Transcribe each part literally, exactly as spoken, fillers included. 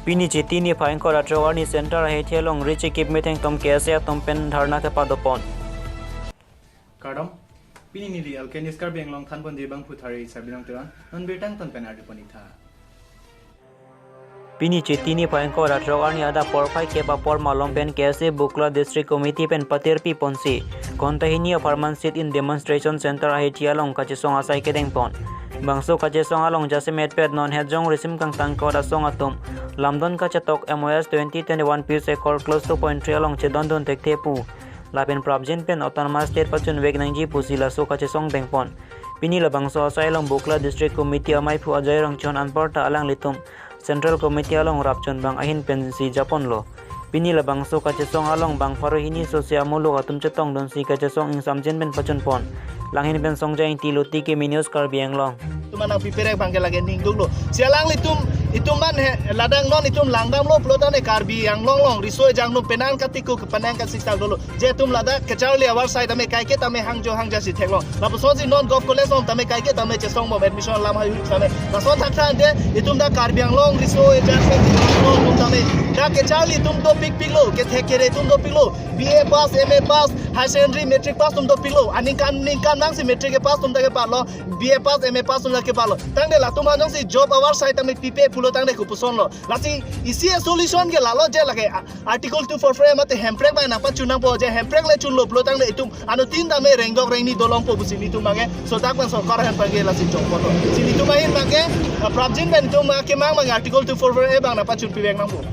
Pini Chiti niphai ingkoi ra throk arni Centre ahithi along Rich Ekip Metheng atum K S A atum pen dharna kepadopon. Kardom, pini neli Alkainis Karbi Anglong thanponji abang phuthari Sabinong Terang, non birta angton pen arjupon-ik tha. Pini Chiti niphai ingkoi ra throk arni adap porphai kep apor malom pen K S A Bukla District Committee pen patirpi ponsi, ghonta hini apharman sit-in demonstration centre ahithi along kachesong asai kedengpon. Bangso kachesong along jasemetpet non het jongri sim kangtang kevang asong atum lamdon kachetok M O S twenty twenty-one Peace Accord Clause two point three along chedondun thekthe pu lapen prapjin pen Autonomous State pachunvek nangji pusi laso kachesong dengpon. Pini labangso asai along Bukla District Committee amaiphu Ajoy Rongchon anparta alanglitum Central Committee along rapchun bang ahin pensi japonlo. Pini labangso kachesong along bang pharo hini sose amuluk atum chetongdunsi kachesong ingsamjin pen pachunpon. Langhin pen Songjai Ingti, Luti Kimi News, Karbi Anglong. Itum aphan nangpiperek abangke lake ningduklo. Si alanglitum, itum aphan he, ladak non itum langdamlo pulo tangte Karbi Anglong along riso ejang atum penang katiku ke penang kasik sak dolo. Je itum ladak kacharli avarsai tame kaike tame hangjo hangjasi theklong. Lapusonsi non Govt College along tame kaike tame chesongbom admission alam haihui tame. Lason thakthak ante itum dak Karbi Anglong riso ejang atum tame dak kacharli atum dopikpiklo, kethek kere atum dopiklo. B A pass, M A pass, higher secondary, matric pass atum dopiklo. Aningkan ningkan nangsi matric kepass atum dak kepalo, B A pass, M A pass atum dak kepalo. Tangte latum aphan jongsi job avarsai tame pipe pulo tangte kopusonlo. Lasi isi a solution ke lalo je lake, a, Article two four four A mate hemprek abang nangpachun nangpo, je hemprek le chunlo pulo tangte itum anuttin tame rengdok rengni dolongpo pusi nelitum abangke sodak abang sorkar ahin abangke lasi jongpon. Si nelitum ahin abangke, a, prapjin pen itum, a, kemang abang Article two four four A abang nangpachunpivek nangpo.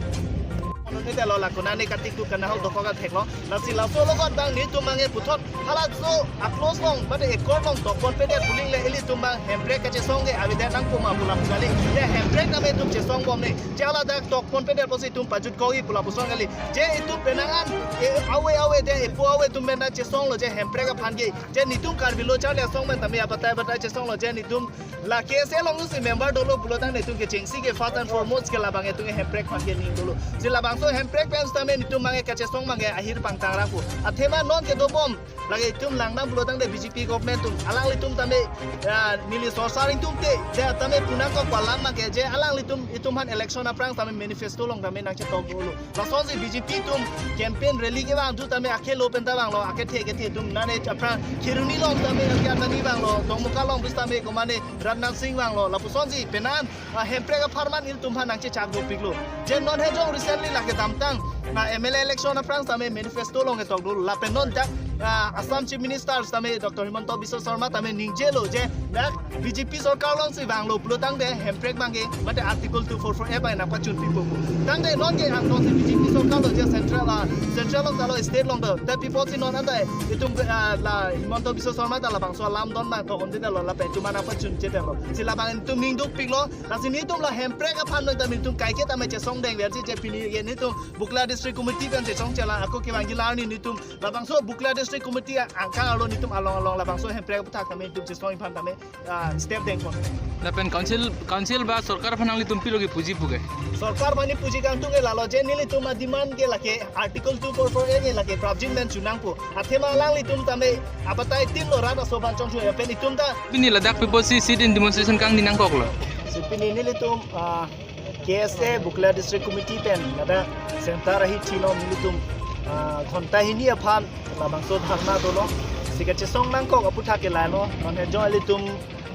Anuttin telo lakonane katik tu kanahok dokok atheklo. Lasi laso alogot abang nelitum abangke puthot halaso a-clause along, mate accord along tokponpedet pu aling le ilitum abang hemprek kachesong ke avedet nangpo ma pu lapu kali. Ya hemprek tame itum chesongbom ne. Je haladak tokponpedet pusi itum pajutkokji pu lapuson kali. Je itum penang an, e, ave ave de, epo ave atum pen ta chesonglo je hemprek aphan ke. Je nelitum Karbi lo charli asong pen tame abatai abatai chesonglo je nelitum la K S A alongsi member dolo pulo tangte itum kechengsi ke first and foremost ke labang itum hemprek aphan ke ning dolo. Si labangso hemprek pen tame nelitum abangke kachesong abangke ahir pangtang rangpo. Athema non kedobom lake itum langdam pulo tangte B J P government atum, alanglitum tame, ah, neli sorsar ingtungte, je tame punangkok pu alam abangke je alanglitum itum aphan election aphrang tame manifesto along tame nangchetok dolo. Lasonsi B J P atum campaign rally kevang atum tame akhei lo pen ta vanglo, akethe kethe atum nane aphrang Kheroni along tame akhei nani vanglo, Dongmukak along bis tame komane Rajnath Singh vanglo, lapusonsi penang, ah, hemprek apharman ilitum aphan nangchechak dopiklo. Je non hejong recently lake damtang, na M L A election aphrang tame manifesto along ketok dolo, lapen non dak, ah, Assam Chief Minister tame Doctor Himanta Biswa Sarma tame ningjelo je dak B J P sorkar alongsi vanglo pulo tangte hemprek abangke mate Article two four four A abang nangpachunpipo pu. Tangte non ke angtong si B J P sorkar lo je central, ah, central along ta lo state along ta. Tapi apotsi non anta itum, ah, la Himanta Biswa Sarma ta labangso alam don nangtokdunde lo lapen itum aphan nangpachunchedetlo. Si labang itum ningdukpiklo. Lasi nelitum la hemprek aphan nangta nelitum kaike tame chesong dengverji je pini ke nelitum Bukla District Committee pen chesong chelang ako kevangji la arni nelitum labangso Bukla District Committee angkang arlo nelitum along along labangso hemprek aputhak tame nelitum chesong aphan tame, ah, step dengpon. Lapen council, council ba sorkar aphan nanglitum pilo kepuji puke? Sorkar aphan puji kangtung ke lalo je nelitum a-demand ke lake Article two four four A ke lake prapjin pen chun nangpo. Athema alanglitum tame abatai tin lo rat aso aphan chongchung lapen itum ta. Pini ladak pi apotsi sit-in demonstration kangni nangkoklo? Si pini nelitum, ah, K S A Bukla District Committee pen ladak centre ahithi along nelitum, ah, ghonta hini aphan labangso dharna dolo. Si kachesong nangkok aputhak ke lailo, non hejong ilitum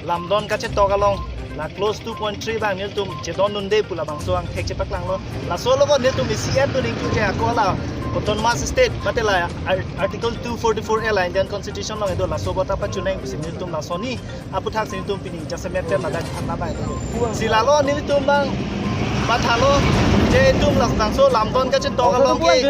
lamdon kachetok along la clause two point three abang nelitum chedondunde pu labangso angthek chepaklanglo. Laso alogot nelitum isi add dun ingtung je ako la autonomous state mate la ar-, Article two forty-four A la Indian Constitution along kedo laso abota pachuneng pusi nelitum lasonsi aputhaksi nelitum pini jasemet pen ladak dharna bai dolo. Si lalo nelitum abang mathalo je itum labangso lamdon kachetok along ke,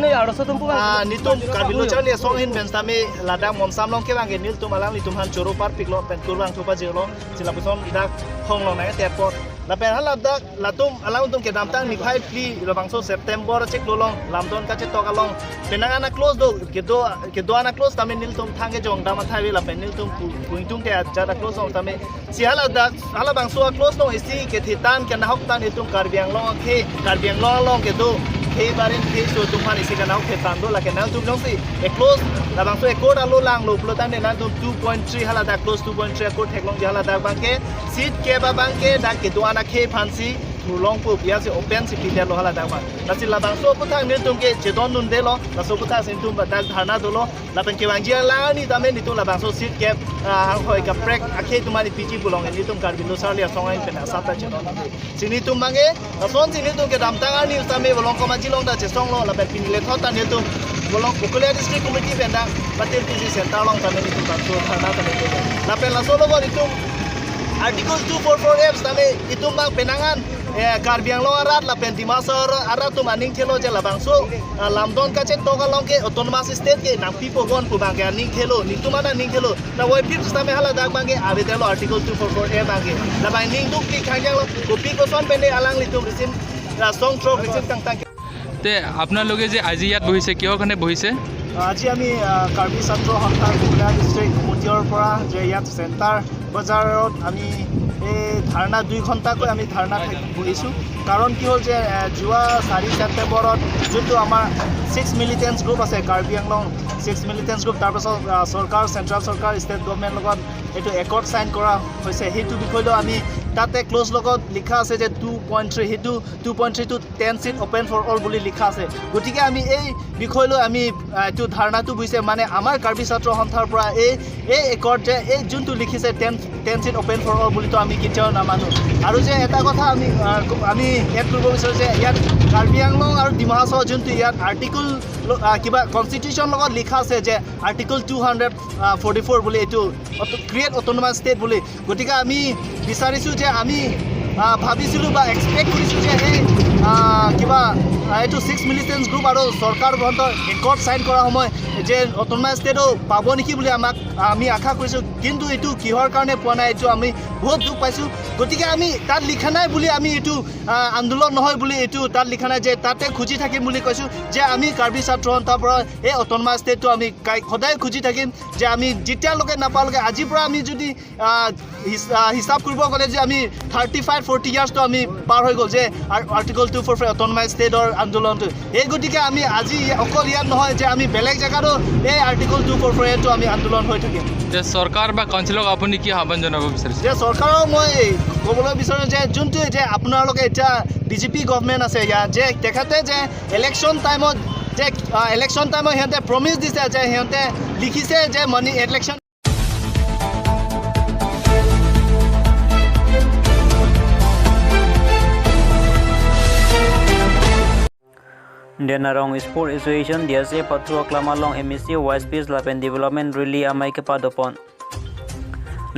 ah, nelitum Karbi lo charli asong ahin pen tame ladak Monsam along kevang ke nelitum alanglitum aphan choro parpiklo pen kurvangthu pajirlo. Si lapuson dak hong along nangteppo. Lapen haladak latum alangtum kedamtang niphai phli labangso September achiklo along lamdon kachetok along penang an a-clause do, kedo, kedo-an a-clause tame nelitum thang kejong dam athai ave lapen nelitum pu-, pu ingtungte ajat a-clause along tame. Si haladak, halabangso a-clause along isi kethe tan kenahok tan itum Karbi Anglong akhei, Karbi Anglong along kedo khei barim kheiso atum aphan isi kenahok the tan do, lake nangtum jongsi a-clause labangso accord alo langlo pulo tangte nangtum two point three haladak clause two point three accord theklongji haladak abangke seat kep abangke dak kedo-an akhei aphansi Longpo biya si open si pidetlo hala dak abang. Lasi labangso aputhak nelitum ke chedondundelo, laso aputhak si nelitum dak dharna dolo, lapen kevangji alang arni tame nelitum labangso seat kep, ah, anghoi kaprek akhei atum aphan piji pu along nelitum Karbi Lo Charli Asong Ain pen asap ta chedondunde. Si nelitum abangke, lason si nelitum kedamtang arni tame Volongkom Aji along ta chesonglo, lapen pini lethot ta nelitum Volong Bokolia District Committee pen dak Patil P C Center along tame nelitum bangso dharna tame dolo. Lapen laso along nelitum Article two four four F tame itum abang penang an, eh, Karbi Anglong arat lapen Dima Hasao arat atum aning thelo je labangso, ah, lamdon kachetok along ke autonomous state ke nangpipo bon pu abangke aning thelo, nelitum an aning thelo. Nangvoiphit tame hala dak abangke avedetlo Article two four four A abangke. Labang ning dukpik thangjanglo, kopi koson pen de alanglitum risim, ah, song throk risim tangtang ke. তে আপোনালোকে যে আজি ইয়াত বহিছে, কিহৰ কাৰণে বহিছে? আজি আমি, আহ, কাৰ্বি ছাত্ৰ সন্থা গোলাঘাট ডিষ্ট্ৰিক্ট মতিয়ৰ পৰা যে ইয়াত চেণ্টাৰ বজাৰত আমি এই ধাৰণা দুই ঘণ্টাকৈ আমি ধাৰণা থাকি বহিছোঁ। কাৰণ কি হ'ল যে, আহ, যোৱা চাৰি ছেপ্টেম্বৰত যোনটো আমাৰ ছিক্স মিলিটেণ্টছ গ্ৰুপ আছে, কাৰ্বি আংলং ছিক্স মিলিটেণ্টছ গ্ৰুপ, তাৰপাছত, আহ, চৰকাৰ, চেণ্ট্ৰেল চৰকাৰ, ষ্টেট গভৰ্ণমেণ্ট লগত এইটো একৰ্ড চাইন কৰা হৈছে, সেইটো বিষয় লৈ আমি তাতে ক্ল'জ লগত লিখা আছে যে টু পইণ্ট থ্ৰী, সেইটো two point three two ten seat open for all বুলি লিখা আছে। গতিকে আমি এই বিষয় লৈ আমি, আহ, এইটো ধাৰণাটো বুজিছে, মানে আমাৰ কাৰ্বি ছাত্ৰ সন্থাৰ পৰা এই, এই একৰ্ড যে এই যোনটো লিখিছে ten, ten seat open for all বুলিতো আমি কেতিয়াও নামানো। আৰু যে এটা কথা আমি, আহ, আমি এড কৰিব বিচাৰোঁ যে ইয়াত কাৰ্বি আংলং আৰু ডিমা হাছাও যোনটো ইয়াত আৰ্টিকল ল-, আহ, কিবা কনষ্টিটিউশ্যন লগত লিখা আছে যে article two hundred forty four বুলি এইটো অট-, ক্ৰিয়েট অট'নমাছ ষ্টেট বুলি। গতিকে আমি বিচাৰিছোঁ যে আমি, আহ, ভাবিছিলোঁ বা এক্সপেক্ট কৰিছোঁ যে এই, আহ, কিবা, আহ, এইটো ছিক্স মিলিটেণ্টছ গ্ৰুপ আৰু চৰকাৰ ফ্ৰণ্টৰ একৰ্ড চাইন কৰা সময় যে অট'নমাছ ষ্টেটো পাব নেকি বুলি আমাক, আমি আশা কৰিছোঁ। কিন্তু এইটো কিহৰ কাৰণে পোৱা নাই, এইটো আমি বহুত দুখ পাইছোঁ। গতিকে আমি তাত লিখা নাই বুলি আমি এইটো, আহ, আন্দোলন নহয় বুলি এইটো তাত লিখা নাই যে তাতে খুজি থাকিম বুলি কৈছোঁ যে আমি কাৰ্বি ছাত্ৰ সন্থাৰ পৰা এই অট'নমাছ ষ্টেটটো আমি কাই-, সদায় খুজি থাকিম যে আমি যেতিয়ালৈকে নাপালৈকে, আজিৰ পৰা আমি যদি, আহ, হিচ-, আহ, হিচাপ কৰিব গ'লে যে আমি থাৰ্টি ফাইভ, ফৰ্টি ইয়াৰ্ছটো আমি পাৰ হৈ গ'ল যে আৰ-, article two four four autonomous ষ্টেটৰ আন্দোলনটো। এই গতিকে আমি আজি অকল ইয়াত নহয় যে আমি বেলেগ জেগাতো এই আৰ্টিকল টু ফ'ৰ ফ'ৰ এটো আমি আন্দোলন হৈ থাকিম। যে চৰকাৰ বা কাউন্সিলক আপুনি কি আহ্বান জনাব বিচাৰিছে? যে চৰকাৰক মই ক'বলৈ বিচাৰোঁ যে যোনটো যে আপোনালোকে এতিয়া বিজেপি গভৰ্ণমেণ্ট আছে ইয়াত, যে তেখেতে যে ইলেকশ্যন টাইমত যে, আহ, ইলেকশ্যন টাইমত সিহঁতে প্ৰমিছ দিছে যে সিহঁতে লিখিছে যে মানি election Denarong Sport Association D S A pathu aklam along M A C Y S P S lapen development rally amei kepadopon.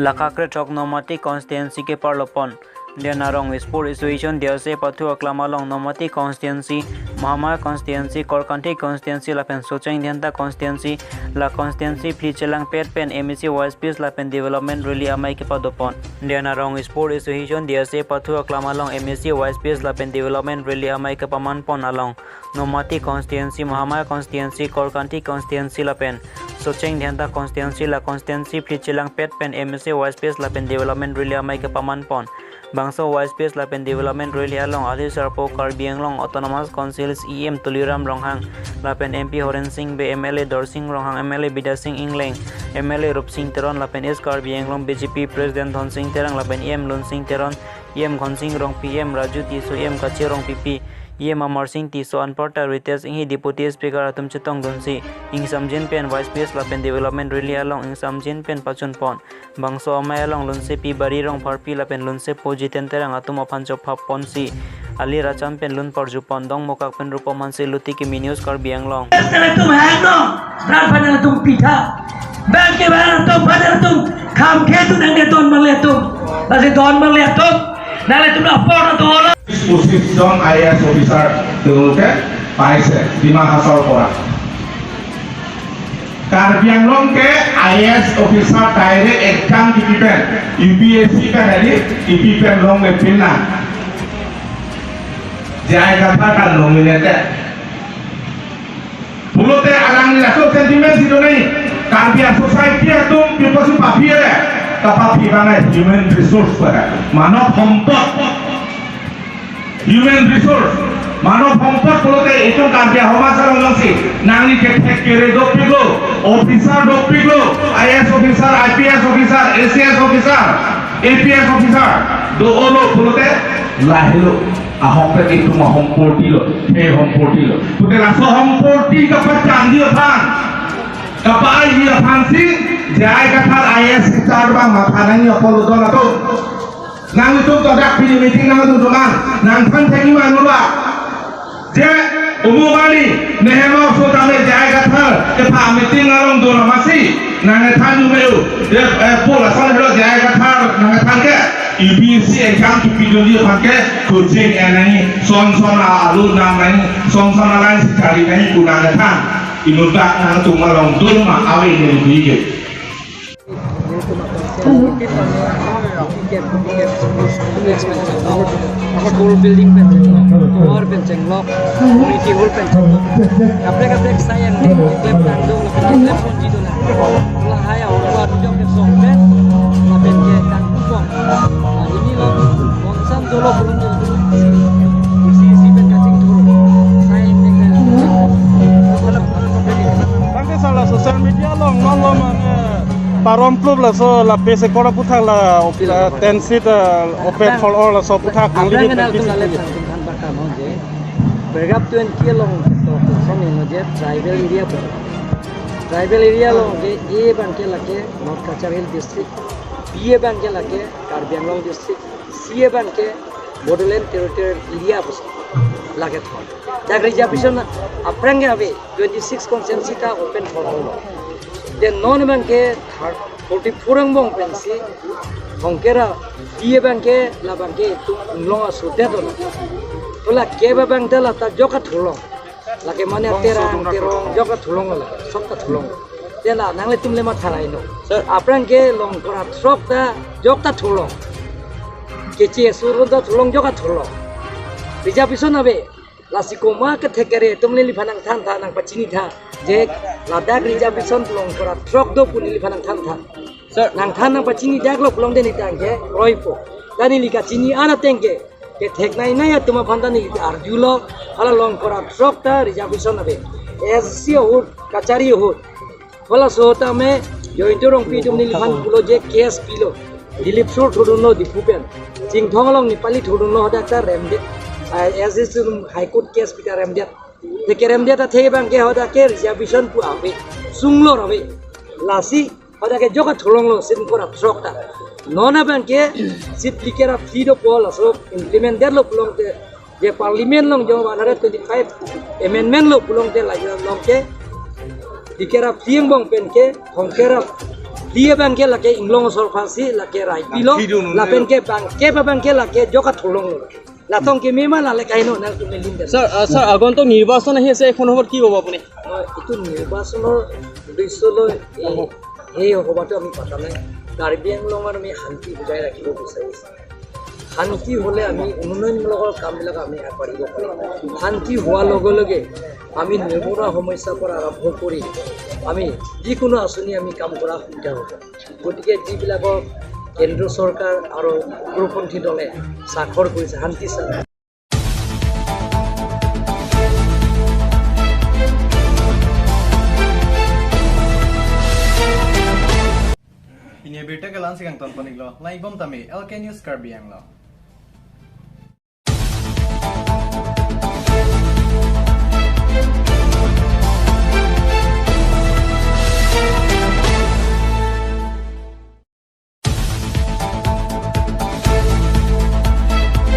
Lakha krethok Nomati constituency keparlopon. Denarong Sport Association D S A pathu aklam along Nomati constituency, Mahamaya constituency, Korkanthi constituency lapen Socheng Dhenta constituency, la constituency phli chelangpet pen M A C Y S P S lapen development rally amei kepadopon. Denarong Sport Association D S A pathu aklam along M A C Y S P S lapen development rally amei kepamanpon along Nomati constituency, Mahamaya constituency, Korkanthi constituency lapen Socheng Dhenta constituency, la constituency phli chelangpet pen M A C Y S P S lapen development rally amei kepamanpon. Bangso Y S P S lapen development rally along ali sarpo Karbi Anglong Autonomous Council E M Tuliram Ronghang lapen M P Horen Sing Bey, M L A Dorsing Ronghang, M L A Bidya Sing Engleng, M L A Rupsing Teron lapen East Karbi Anglong B J P President Dhonsing Terang lapen E M Lunsing Teron, E M Ghonsing Rongpi, E M Raju Tisso, E M Kache Rongpipi, E M Amarsing Tisso anparta Ritesh Enghi Deputy Speaker atum chetongdunsi ingsamjin pen Y S P S lapen development rally along ingsamjin pen pachunpon. Bangso amei along Lunsepi Bari Rongpharpi lapen Lunsepo Jiten Terang atum aphan chophapponsi ali racham pen lun parjupon. Dongmukak pen Rupom Hanse, Luti Kimi News, Karbi Anglong. Nangtum hang no, rat pada nangtum pitha. Bang ke bang nangtum pada nangtum kham khe tu nang de don male tum. Lasi don male tum. Nang le tum na por na tu lo. পঁচিশ জন I A S officer তেওঁলোকে পাইছে ডিমা হাছাওৰ পৰা। Karbi Anglong ke I A S officer direct exam di pipen, U P S C ka tadi di pipen long le pinna. Jai kata kan nominated. Pulote alang ni laso sentiment si donai. Karbi a society atum people su papi re. Kapapi bangai human resource pada. Manav sampad. Human resource, manav sampad pulote itum Karbi Anglong asong alongsi nangli kethek kere dopiklo, officer dopiklo, I A S officer, I P S officer, A C S officer, A P S officer, do-olo pulote lahelo. Ahok pen itum ahompurti lo, he hompurti lo. Pute laso hompurti kapachanji aphan, kapa-aiji aphansi, J I Kathar I A S star abang matha nangji apot lo don atum. Nanglitum todak pini meeting nangdun tuman, nangthan thekji ma nula. Je, umumani, nehem aso tame J I Kathar, kepha meeting along dun amatsi, nangthan ju me-o, je, eh, pol asal helo J I Kathar, nangthan ke, U P S C exam kipidunji aphan ke, coaching en nangji, son son a alu nam nangji, son son a line si kari nangji, pu nangthan, inut dak nangtum along dun ma, ave ne ke. School building pen chenglok, tower pen chenglok, community hall pen chenglok. Kaprek kaprek sai yang ne klem tangdung, klem ponji dona. Lahai ahormu arjok ke song pen, lapen ke tangkupong. Ini lo, bonsam dolo kurung dolo. Isi isi pen kachingthur. Sai yang ne klem. Tangke sala social media along non lo mane parom plup laso lape se kora aputhak la op-, Pila uh, ten seat, uh, open for all laso aputhak nangli Aphrang bit kenal tum lalet tangki. Tangki than pakam ho je. Bergap twenty along to son eno je tribal area po. Tribal area along je A abang ke lake North Cachar Hill District, B abang ke lake Karbi Anglong District, C abang ke Bodoland Territorial Area pusi lake thon. Dak reservation aphrang ke ave, twenty-six constituency ta open for all. Then non abang ke thir-, forty-four angbong pensi Hongkera, B abang ke labang ke itum inglong aso det lo. Tola ke abang ta lata jok athulong. Lake mane Terang, Terong, jok ta thulong la, sok ta thulong. Tela nanglitum le matha ra-ino. Sir. Aphrang ke long kora throk ta jok ta thulong. Keche aso ron ta thulong jok ta thulong. Reservation ave. Lasi komat kethek kere atum neliphan nangthan tha, nangpachini tha. Je ladak reservation long kora throk do pu neliphan nangthan tha. Sir. Nangthan nangpachini dak lo pulote neli tangke kroipo. Ta neli kachini an ateng ke kethek nai nai atum aphan ta neli arjulo, hala long kora throk ta reservation ave. S C ahut, kachari ahut. Halaso tame Jayanta Rongpi atum neliphan pulo je case pilo. Dilip Sur thurdunlo Diphu pen. Chinthong along Nepali thurdunlo hadak ta remdet. Ai, S C atum High Court case pi ta remdet. Te keremdet athe abang ke hadak ke reservation pu ave. Sunglo ave. Lasi hadak ke jok athulong lo seat kora throk ta. Non abang ke seat phlikep ra phli dopo laso implement det lo pulote, je Parliament along jong one hundred twenty-five amendment lo pulote la along ke phlikep ra phli angbong pen ke Hongkera, phli abang ke lake inglong asor aphansi lake rai pilo, lapen ke bangkep abang ke lake jok athulong lo. Latum ke mema lale kaino nangtum lim den. Sir, uh, sir, আগন্তুক নিৰ্বাচন আহি আছে, এইখন সময়ত কি ক'ব আপুনি? মই এইটো নিৰ্বাচনৰ উদ্দেশ্যলৈ এই, এই সভাটো আমি পতা নাই। কাৰ্বি আংলঙত আমি শান্তি বজাই ৰাখিব বিচাৰিছোঁ। শান্তি হ'লে আমি উন্নয়নমূলকৰ কামবিলাক আমি আগবাঢ়িব পাৰিম। শান্তি হোৱাৰ লগে লগে আমি নিবনুৱা সমস্যাৰ পৰা আৰম্ভ কৰি আমি যিকোনো আঁচনি আমি কাম কৰা সুবিধা হ'ব। গতিকে যিবিলাকক কেন্দ্ৰ চৰকাৰ আৰু উগ্ৰপন্থী দলে চাকৰ কৰিছে, শান্তি চা- Pini abirta ke la-ansi kangton pon-iklo, lang-ikbom tame L K News Karbi Anglong.